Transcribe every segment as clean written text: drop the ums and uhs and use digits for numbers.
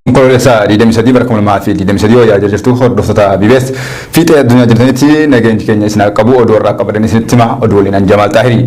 Onkoloolessa 23 bara 2023 wayyaa jirtu hordoftoota BBS fiixee addunyaa jirtanitti nageenyi keenya isin qabu oduu irraa qabadan isinitti hima oduu waliin an Jamaal Xaahirii.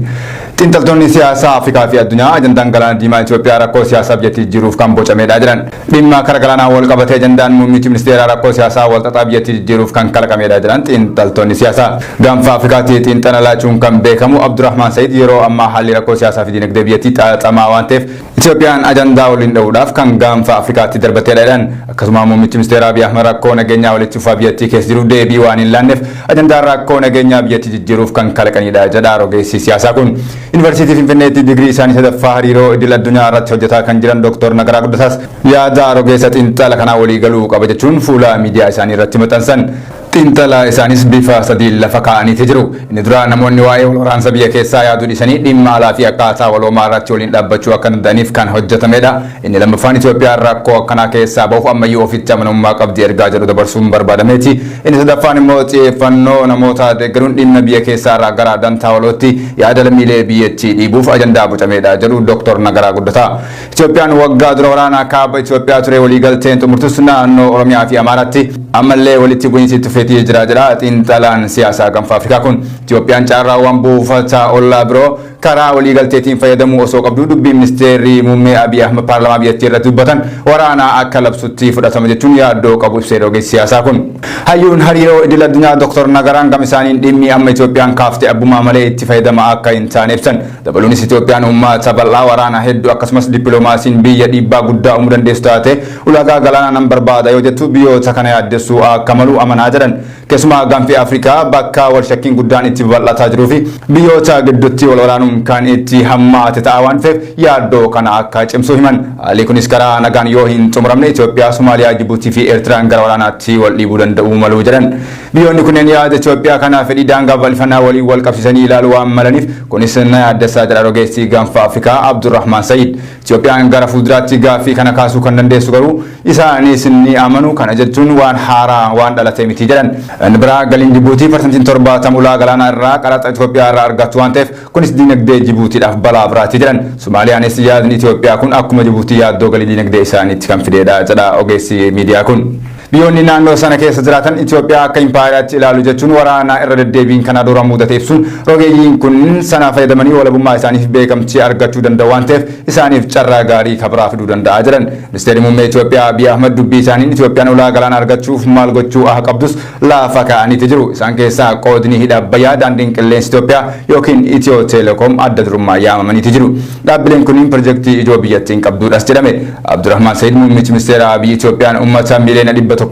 Xiinxaltoonni siyaasaa Afrikaa fi addunyaa ajandaan galaana diimaa Itoophiyaa rakkoo siyaasaa biyyattii jijjiiruuf kan bocamedha jedhan. Dhimma kara galaanaa wal qabatee ajandaan muummichi ministeeraa rakkoo siyaasaa wal xaxaa biyyattii jijjiiruuf kan kalaqamedha jedhan xiinxaltoonni siyaasaa. Gaanfa Afrikaatti xiinxala laachuun kan beekamu Abdurrahmaan Sayid yeroo ammaa haalli rakkoo siyaasaa fi dinagdee biyyattii xaxamaa waan ta'eef Itoophiyaan ajandaa waliin dha'uudhaaf kan gaanfa Afrikaatti darbateedha jedhan. Akkasuma muummichi ministeeraa Abiy Ahmed rakkoo nageenyaa walitti fufaa biyyattii keessa jiru deebii waan hin laanneef ajandaan rakkoo nageenyaa biyyattii jijjiiruuf kan kalaqanidha jedha rogeessi siyaasaa kun. Yuunivarsiitii Finfinneetti digirii isaanii sadaffaa hariiroo idil addunyaa irratti hojjetaa kan jiran Dr. Nagaraa Guddataas yaada rogeessa xiinxala kanaa walii galuu qaba jechuun fuula miidiyaa isaanii irratti maxxansan. Xiinxala isaanis bifa sadiin lafa kaa'aniiti jiru. Inni dura namoonni waa'ee wal waraansa biyya keessaa yaaduu dhiisanii dhimma alaa fi akkaataa waloomaa irratti waliin dhaabbachuu akka danda'aniif kan hojjetamedha. Inni lammaffaan Itoophiyaan rakkoo akkanaa keessaa bahuuf ammayyuu ofitti amanamummaa qabdi ergaa jedhu dabarsuun barbaadameeti. Inni sadaffaan immoo xiyyeeffannoo namoota deeggaruun dhimma biyya keessaa irraa gara dantaa walootti yaada lammiilee biyyattii dhiibuuf ajandaa bocamedha jedhu Dr. Nagaraa Guddataa. Itoophiyaan waggaa dura waraana kaaba Itoophiyaa ture waliigalteen xumurtus naannoo Oromiyaa fi Amaaraatti ammallee walitti bu'iinsi itti fufeetii jira jedha xiinxalaan siyaasaa gaanfa Afrikaa kun. Itoophiyaan carraawwan buufata ollaa biroo karaa waliigalteetiin fayyadamuu osoo qabdu dubbii ministeerri muummee Abiy Ahmed paarlaamaa biyyattii irratti dubbatan waraana akka labsutti fudhatama jechuun yaaddoo qabu ibseera ogeessi siyaasaa kun. Hayyuun hariiroo idil addunyaa Dr. Nagaraan gama isaaniin dhimmi amma Itoophiyaan kaafte abbummaa malee itti fayyadama akka hin taane ibsan. Dabaluunis Itoophiyaan uummata bal'aa waraana hedduu akkasumas dippiloomaasiin biyya dhiibbaa guddaa uumuu dandeessu taate ulaagaa galaanaa nan barbaada yoo jettu biyyoota kana yaaddessuu akka malu amanaa jedhan. Keessumaa gaanfi Afrikaa bakka wal shakkiin guddaan itti babal'ataa jiruu fi biyyoota gidduutti wal waraanuun kan itti hammaate ta'a waan ta'eef yaaddoo kana akka cimsu himan. Haalli kunis karaa nagaan yoo hin xumuramne Itoophiyaa, Somaaliyaa, Jibuutii fi Eertiraan gara waraanaatti wal dhiibuu danda'uu malu jedhan. Biyyoonni kunneen yaada Itoophiyaa kana fedhii daangaa bal'ifannaa waliin wal qabsiisanii ilaaluu waan malaniif kunis na yaaddessaa jedha rogeessi gaanfa Afrikaa Abdurrahmaan Sayid. Itoophiyaan gara fuulduraatti gaaffii kana kaasuu kan dandeessu garuu isaanis ni amanu kana jechuun waan haaraa waan dhalate miti jedhan. Inni biraa galiin Jibuutii 70% ulaa galaanaa irraa qaraxa Itoophiyaa irraa argattu waan ta'eef kunis dinagdee Jibuutiidhaaf balaa biraati jedhan. Somaaliyaanis yaadni Itoophiyaa kun akkuma Jibuutii yaaddoo galii dinagdee isaaniitti kan fideedha jedha ogeessi miidiyaa kun. Biyyoonni naannoo sana keessa jiraatan Itoophiyaa akka impaayeraatti ilaalu jechuun waraana irra deddeebiin kana dura mudate ibsuun rogeeyyiin kun sana fayyadamanii walabummaa isaaniif beekamtii argachuu danda'u waan ta'eef isaaniif carraa gaarii kabiraa fiduu danda'a jedhan. Ministeerri muummee Itoophiyaa Abiy Ahmed dubbii isaaniin Itoophiyaan ulaa galaanaa argachuuf maal gochuu akka qabdus lafa kaa'aniiti jiru. Isaan keessaa qoodni hidha Abbayyaa daandiin qilleensa Itoophiyaa yookiin Itiyoo Teleekoom adda durummaa yaamamaniiti jiru. Dhaabbileen kunniin pirojektii ijoo biyyattiin qabduudhas jedhame. Abdurrahmaan Sayid muummichi ministeera Abiy Itoophiyaan uummata miliyoona 120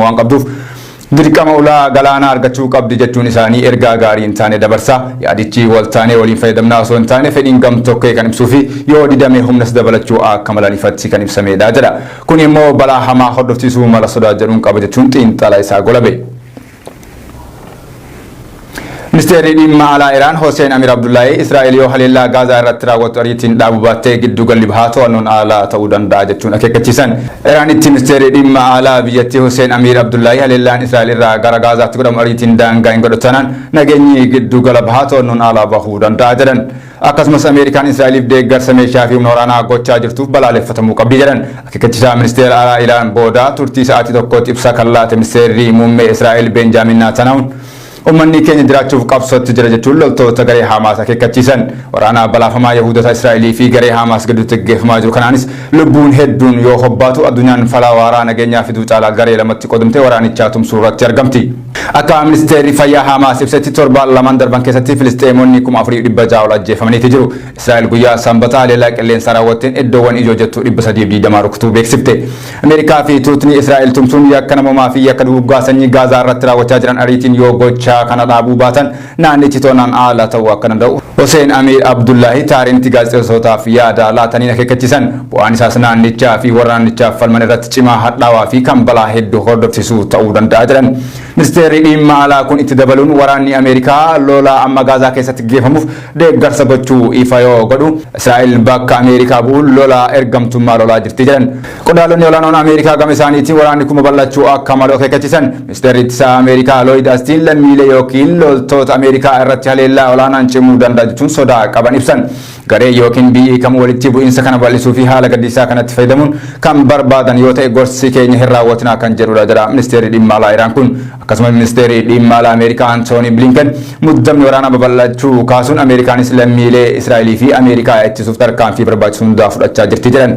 waan qabduuf dirqama ulaa galaanaa argachuu qabdi jechuun isaanii ergaa gaarii hin taane dabarsa. Yaadichi waltaanee waliin fayyadamnaa osoo hin taane fedhiin gamtokkee kan ibsuu fi yoo didame humnas dabalachuu akka malan ifatti kan ibsamedha jedha. Kun immoo balaa hamaa hordofsiisuu mala sodaa jedhuun qaba jechuun xiinxala isaa golabe. Ministeerri dhimma alaa Iraan Hossein Amir Abdullahi Israa'el yoo haleellaa Gaazaa irratti raawwattu ariitiin dhaabuu baattee giddu galli bahaa to'annoon alaa ta'uu danda'a jechuun akeekkachiisan. Iraanitti ministeerri dhimma alaa biyyattii Hossein Amir Abdullahi haleellaan Israa'el irraa gara Gaazaatti godhamu ariitiin daangaa hin godhatu taanaan nageenyi giddu gala bahaa to'annoon alaa bahuu danda'a jedhan. Akkasumas Ameerikaan Israa'eliif deeggarsa meeshaa fi humna waraanaa gochaa jirtuuf balaaleffatamuu qabdi jedhan. Akeekkachiisaa ministeera alaa Iraan booda turtii sa'aatii tokkootti ibsa kan laate ministeerri muummee Israa'el Beenjaamin Naatanaa'uun Uummanni keenya jiraachuuf qabsootti jira jechuun loltoota garee Haamaas akeekkachiisan. Waraana balaafamaa Yahuudota Israa'elii fi garee Haamaas gidduutti gaggeeffamaa jiru kanaanis lubbuun hedduun yoo hobbaatu addunyaan falaa waaraa nageenyaa fiduu caalaa garee lamatti qoodamtee waraanichaa tumsuu irratti argamti. Akka ministeerri fayyaa Haamaas ibsetti torbaan lamaan darban keessatti Filisxeemonni 4,600 ol ajjeefamaniiti jiru. Israa'el guyyaa Sanbataa haleellaa qilleensaa raawwatteen iddoowwan ijoo jettu 320 rukutuu beeksifte. Ameerikaa fi tuutni Israa'el tumsuun yakka namoomaa fi yakka duguuggaa sanyii Gaazaa irratti raawwachaa jiran ariitiin yoo gochaa kana dhaabuu baatan naannichi to'annaan ala ta'uu akka danda'u Hoseen Amiir Abdullaahi Taariinitti gaazexeessootaaf yaada laataniin akeekkachiisan. Bu'aan isaas naannichaa fi warra naannichaaf falman irratti cimaa hadhaawaa fi kan balaa hedduu hordofsiisuu ta'uu danda'a jedhan. Ministeerri dhimma alaa kun itti dabaluun waraanni Ameerikaa lola amma Gaazaa keessatti geeffamuuf deeggarsa gochuu ifa yoo godhu, Israa'el bakka Ameerikaa bu'uun lola ergamtummaa lolaa jirti jedhan. Qondaalonni olaanoon Ameerikaa gama isaaniitiin waraanni kun babal'achuu akka malu akeekkachiisan. Ministeerri ittisaa Ameerikaa Looyid Astiin lammiilee yookiin loltoota Ameerikaa irratti haleellaa olaanaan cimuu danda'a jechuun sodaa qaban ibsan. Garee yookiin biyyi kamuu walitti bu'iinsa kana bal'isuu fi haala gaddisiisaa kanatti fayyadamuun kan barbaadan yoo ta'e, gorsi keenya hin raawwatinaa kan jedhudha jedha ministeerri dhimma alaa Iraan kun. Akkasumas ministeerri dhimma alaa Ameerikaa Antooni Blinken muddamni waraanaa babal'achuu kaasuun, Ameerikaanis lammiilee Israa'elii fi Ameerikaa ittisuuf tarkaanfii barbaachisu hundaa fudhachaa jirti jedhan.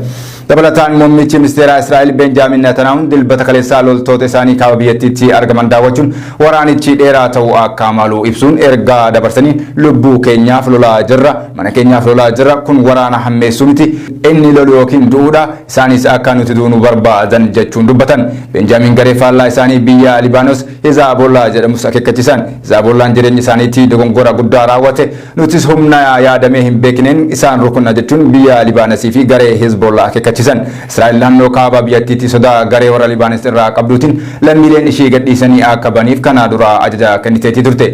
Dabalataan muummichi ministeeraa Israa'el Benjaamin Netanyahuun Dilbata kaleessaa loltoota isaanii kaaba biyyattiitti argaman daawwachuun waraanichi dheeraa ta'uu akka malu ibsuun ergaa dabarsanii, "Lubbuu keenyaaf lolaa jirra, mana keenyaaf lolaa jirra. Kun waraana hammeessuu miti. Inni lolu yookiin du'uudha. Isaanis akka nuti duunu barbaadan," jechuun dubbatan. Benjaamin garee faallaa isaanii biyya Libaanos Hizaabollaa jedhamus akeekkachiisan. "Hizaabollaan jireenya isaaniitti dogongora guddaa raawwate. Nutis humna yaadamee hin beekneen isaan rukunna," jechuun biyya Libaanosii fi garee Hizbollaa akeekkachiisan. Israa'el naannoo kaaba biyyattiitti sodaa garee warra Libaanos irraa qabduutiin lammiileen ishii gadhiisanii akka baniif kana dura ajaja kenniteetii turte.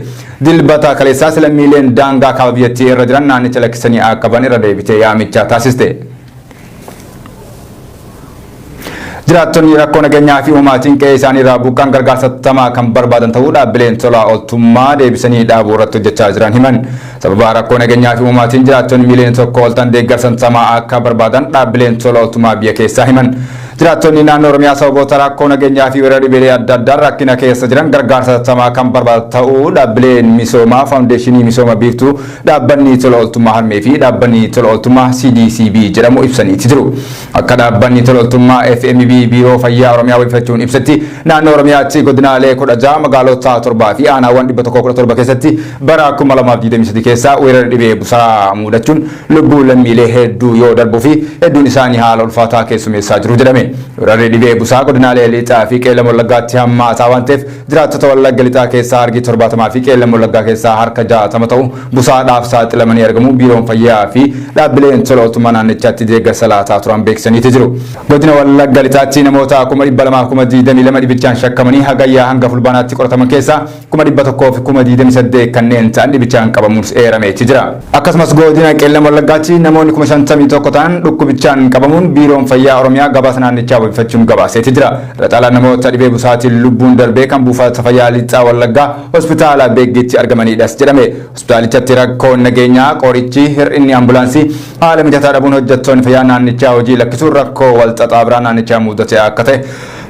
Dilbata kaleessaas lammiileen daangaa kaaba biyyattii irra jiran naannicha lakkisanii akka ban irra deebitee yaamicha taasiste. Jiraattonni rakkoo nageenyaa fi uumamaatiin qe'ee isaanii irraa buqqaan gargaarsa tamaa kan barbaadan ta'uu dhaabbileen tola ooltummaa deebisanii dhaabuu irratti hojjechaa jiran himan. Sababa rakkoo nageenyaa fi uumamaatiin jiraattonni miiliyoona 1 ol ta'an deeggarsa tamaa akka barbaadan dhaabbileen tola ooltummaa biyya keessaa himan. Jiraattonni naannoo Oromiyaa sababoota rakkoo nageenyaa fi weerara dhibeelee adda addaan rakkina keessa jiran gargaarsa tamaa kan barbaadan ta'uu dhaabbileen misoomaa Faawundeeshinii Misooma Biiftuu, dhaabbanni tola ooltummaa Harmee fi dhaabbanni tola ooltummaa CDCB jedhamu ibsaniiti jiru. Akka dhaabbanni tola ooltummaa FMB Biiroo Fayyaa Oromiyaa wabiifachuun ibsetti, naannoo Oromiyaatti godinaalee 16, magaalota torbaa fi aanaawwan 117 keessatti bara 2023 keessa weerara dhibee busaa mudachuun lubbuu lammiilee hedduu yoo darbuu fi hedduun isaanii haala ulfaataa keessumeessaa jiru jedhame. Weerarri dhibee busaa godinaalee Lixaa fi Qeellam Wallaggaatti hammaataa waan ta'eef, jiraattota Wallagga Lixaa keessaa harki 70 fi Qeellam Wallaggaa keessaa harka 60 ta'u busaadhaaf saaxilamanii argamu Biiroon Fayyaa fi dhaabbileen tola ooltummaa naannichaatti deeggarsa laataa turan beeksisaniiti jiru. Godina Wallagga Lixaatti namoota 222,022 dhibichaan shakkamanii Hagayyaa hanga Fulbaanaatti qorataman keessaa 128,000 kanneen ta'an dhibichaan qabamuun eerameeti jira. Akkasumas godina Qeellam Wallaggaatti namoonni 51,000 ta'an dhukkubichaan qabamuun Biiroon Fayyaa Oromiyaa gabaasa naannichaa wabifachuun gabaaseeti jira. Irra caalaa namoota dhibee busaatiin lubbuun darbee kan buufata fayyaa Lixaa Wallaggaa hospitaala Beeggitti argamanidhas jedhame. Hospitaalichatti rakkoon nageenyaa, qorichi, hir'inni ambulaansii, haala mijataa dhabuun hojjettoonni fayyaa naannichaa hojii lakkisuun rakkoo wal xaxaa biraa naannichaa mudate akka ta'e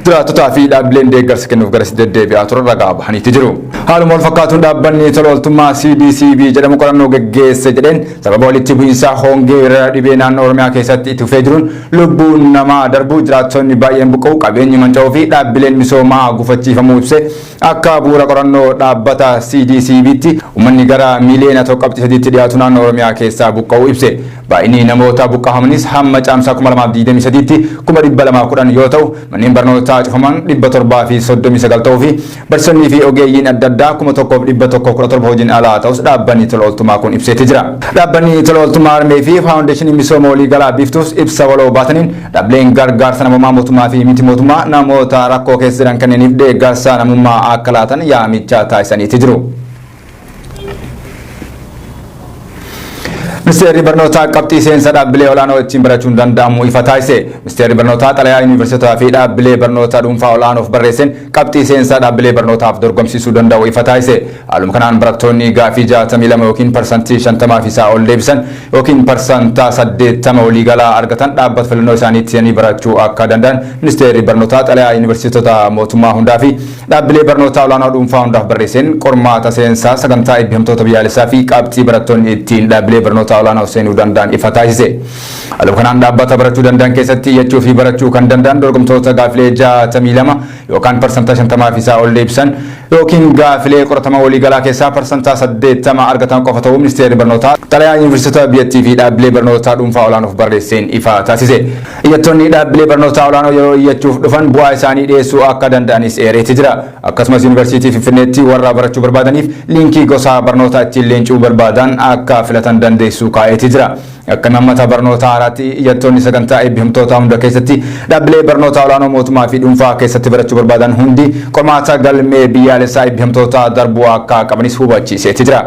jiraattotaa fi dhaabbileen deeggarsa kennuuf garasi deddeebi'aa turan ragaa bahaniiti jiru. Haaluma wal fakkaatuun dhaabbanni tola ooltummaa CDCB jedhamu qorannoo geggeesse jedheen, sababa walitti bu'iinsa hongee, weerara dhibee naannoo Oromiyaa keessatti itti fufee jiruun lubbuun namaa darbuu, jiraattonni baay'een buqqa'uu, qabeenyi manca'uu fi dhaabbileen misoomaa gufachiifamuu ibse. Akka bu'uura qorannoo dhaabbata CDCBtti uummanni gara miiliyoona 1.3tti dhiyaatu naannoo Oromiyaa keessaa buqqa'uu ibse. Baay'inni namoota buqqaafamanis hamma Caamsaa 2023tti 210,000 yoo ta'u, manneen barnootaa cufaman 739 ta'uu fi barsiisonnii fi ogeeyyiin adda addaa 1,117 hojiin alaa ta'us dhaabbanni tola ooltummaa kun ibseeti jira. Dhaabbanni tola ooltummaa Harmee fi Faawundeeshinii Misooma Waliigalaa Biiftuus ibsa waloo baataniin, dhaabbileen gargaarsa namummaa mootummaa fi miti mootummaa namoota rakkoo keessa jiran kanneeniif deeggarsa namummaa akka laatan yaamicha taasisaniiti jiru. Ministeerri barnootaa qabxii seensa dhaabbilee olaanoo ittiin barachuun danda'amu ifa taasise. Ministeerri barnootaa xalayaa yuunivarsiitotaa fi dhaabbilee barnoota dhuunfaa olaanoof barreesseen qabxii seensa dhaabbilee barnootaaf dorgomsiisuu danda'u ifa taasise. Haaluma kanaan barattoonni gaafii 62 yookiin 50% fi isaa ol deebisan yookiin 80% waliigalaa argatan dhaabbata filannoo isaaniitti seenanii barachuu akka danda'an ministeerri barnootaa xalayaa yuunivarsiitota mootummaa hundaa fi dhaabbilee barnootaa olaanoo dhuunfaa hundaaf barreesseen, qormaata seensaa sagantaa eebbifamtoota biyyaalessaa fi qabxii barattoonni ittiin dhaabbilee barnootaa olaanoo seenuu danda'an ifa taasise. Haaluma kanaan dhaabbata barachuu danda'an keessatti iyyachuu fi barachuu kan danda'an dorgomtoota gaafilee 62 yookaan 50% fi isaa ol deebisan yookiin gaafilee qoratama waliigalaa keessaa 80% argatan qofa ta'uu ministeerri barnootaa xalayaa yuunivarsiitota biyyattii fi dhaabbilee barnootaa dhuunfaa olaanoof barreesseen ifa taasise. Iyyattoonni dhaabbilee barnootaa olaanoo yeroo iyyachuuf dhufan bu'aa isaanii dhiyeessuu akka danda'anis eereeti jira. Akkasumas yuunivarsiitii Finfinneetti warra barachuu barbaadaniif liinkii gosa barnootaa ittiin leencuu barbaadan akka filatan dandeessuu kaa'eeti jira. Akka imaammata barnootaa haaraatti iyyattoonni sagantaa eebbifamtootaa hunda keessatti dhaabbilee barnootaa olaanoo mootummaa fi dhuunfaa keessatti barachuu barbaadan hundi qormaata galmee biyyaalessaa eebbifamtootaa darbuu akka qabanis hubachiiseeti jira.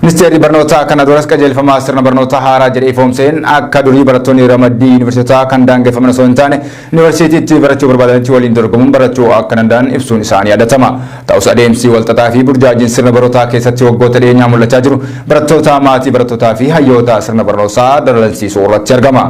Ministeerri barnootaa kana duras qajeelfama sirna barnootaa haaraa jedhee ifoomseen akka durii barattoonni ramaddii yuunivarsiitotaa kan daangeffaman osoo hin taane yuunivarsiitiitti barachuu barbaadanitti waliin dorgomuun barachuu akka danda'an ibsuun isaanii yaadatama. Ta'us adeemsi walxaxaa fi burjaajiin sirna barnootaa keessatti waggoota dhiyeenyaa mul'achaa jiru barattoota, maatii barattootaa fi hayyoota sirna barnootaa dalalsiisuu irratti argama.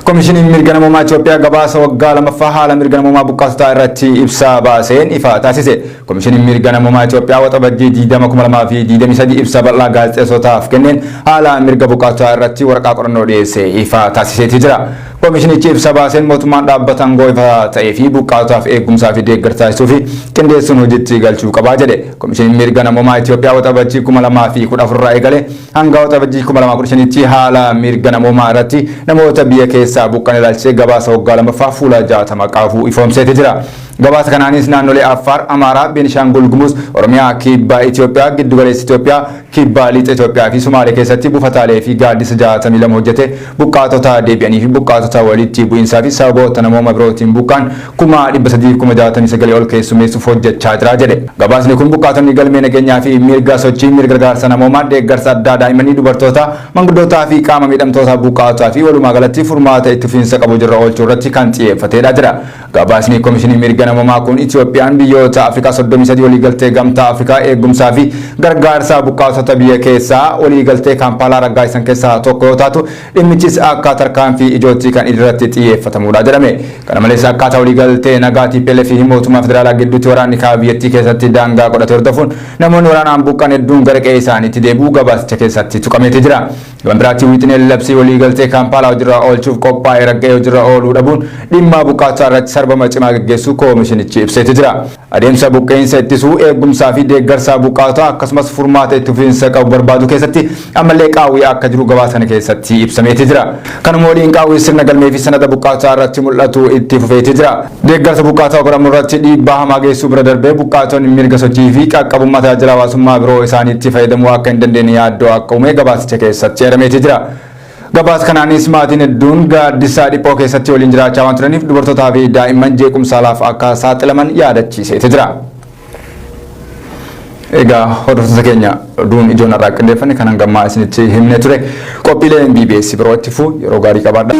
Komishiniin mirga namoomaa Itoophiyaa gabaasa waggaa lamaffaa haala mirga namoomaa buqqaatotaa irratti ibsa baaseen ifa taasise. Komishiniin mirga namoomaa Itoophiyaa Waxabajjii 20/2023 ibsa bal'aa gaazexeessotaaf kenneen haala mirga buqqaatotaa irratti waraqaa qorannoo dhiyeesse ifa taasiseeti jira. Komishinichi ibsa baaseen mootummaan dhaabbata aangoo ifa ta'ee fi buqqaatotaaf eegumsaa fi deeggarsa taasisuu fi qindeessuun hojiitti galchuu qabaa jedhe. Komishiniin mirga namoomaa Itoophiyaa Waxabajjii 2014 irraa eegalee hanga Waxabajjii 2015tti haala mirga namoomaa irratti namoota biyya keessaa buqqan ilaalchisee gabaasa waggaa lamaffaa fuula 60 qabu ifoomseeti jira. Gabaasa kanaanis naannolee Affaar, Amaaraa, Beenishaangul Gumuz, Oromiyaa, Kibba Itoophiyaa, Giddugaleessa Itoophiyaa, Kibba Lixa Itoophiyaa fi Sumaalee keessatti buufataalee fi gaaddisa 62 hojjete buqqaatota deebi'anii fi buqqaatota walitti bu'iinsaa fi sababoota namooma birootiin buqqaan 369,000 ol keessummeessuuf hojjechaa jira jedhe. Gabaasni kun buqqaatonni galmee nageenyaa fi mirga sochii, mirga gargaarsa namoomaa, deeggarsa addaa daa'immanii, dubartootaa, manguddootaa fi qaama miidhamtoota buqqaatotaa fi walumaa galatti furmaata itti fufiinsa qabu jirra oolchuu irratti kan xiyyeeffatedha jedha. Gabaasni Komishinii Mirga Namoomaa kun Itiyoophiyaan biyyoota Afrikaa 33 waliigaltee Gamtaa Afrikaa eegumsaa fi gargaarsa buqqaatota biyya keessaa waliigaltee Kaampaalaa raggaasisan keessaa tokko yoo taatu dhimmichis akka tarkaanfii ijootti kan irratti xiyyeeffatamuudha jedhame. Kana malees akkaataa waliigaltee nagaa tplf fi mootummaa federaalaa gidduutti waraanni kaaba biyyattii keessatti daangaa godhate hordofuun namoonni waraanaan buqqa'an hedduun gara qe'ee isaaniitti deebi'uu gabaasicha keessatti tuqameeti jira. Gama biraatiin wixineen labsii waliigaltee Kaampaalaa hojirra oolchuuf qophaa'e ragga'ee hojirra ooluu dhabuun dhimma buqqaatotaa irratti sarbama cimaa geggeessuu koomishinichi ibseeti jira. Adeemsa buqqa'iinsa ittisuu, eegumsaa fi deeggarsa buqqaatotaa akkasumas furmaata itti fufiinsa qabu barbaaduu keessatti ammallee qaawwi akka jiru gabaasa kana keessatti ibsameeti jira. Kanuma waliin qaawwi sirna galmee fi sanada buqqaatotaa irratti mul'atu itti fufeeti jira. Deeggarsa buqqaatotaa godhamu irratti dhiibbaa hamaa geessisuu bira darbee buqqaatonni mirga sochii fi qaqqabummaa tajaajila hawaasummaa biroo isaaniitti fayyadamuu akka hin dandeenye yaaddoo akka uume gabaasicha keessatti eerameeti jira. Gabaasa kanaanis maatiin hedduun gaaddisa dhiphoo keessatti waliin jiraachaa waan turaniif dubartootaa fi daa'imman jeequmsaalaaf akka saaxilaman yaadachiiseeti jira. Egaa hordoftoota keenya oduun ijoon har'aa qindeeffanne kan hangammaa isinitti himne ture. Qophiileen BBS biroo itti fufu yeroo gaarii qabaadha.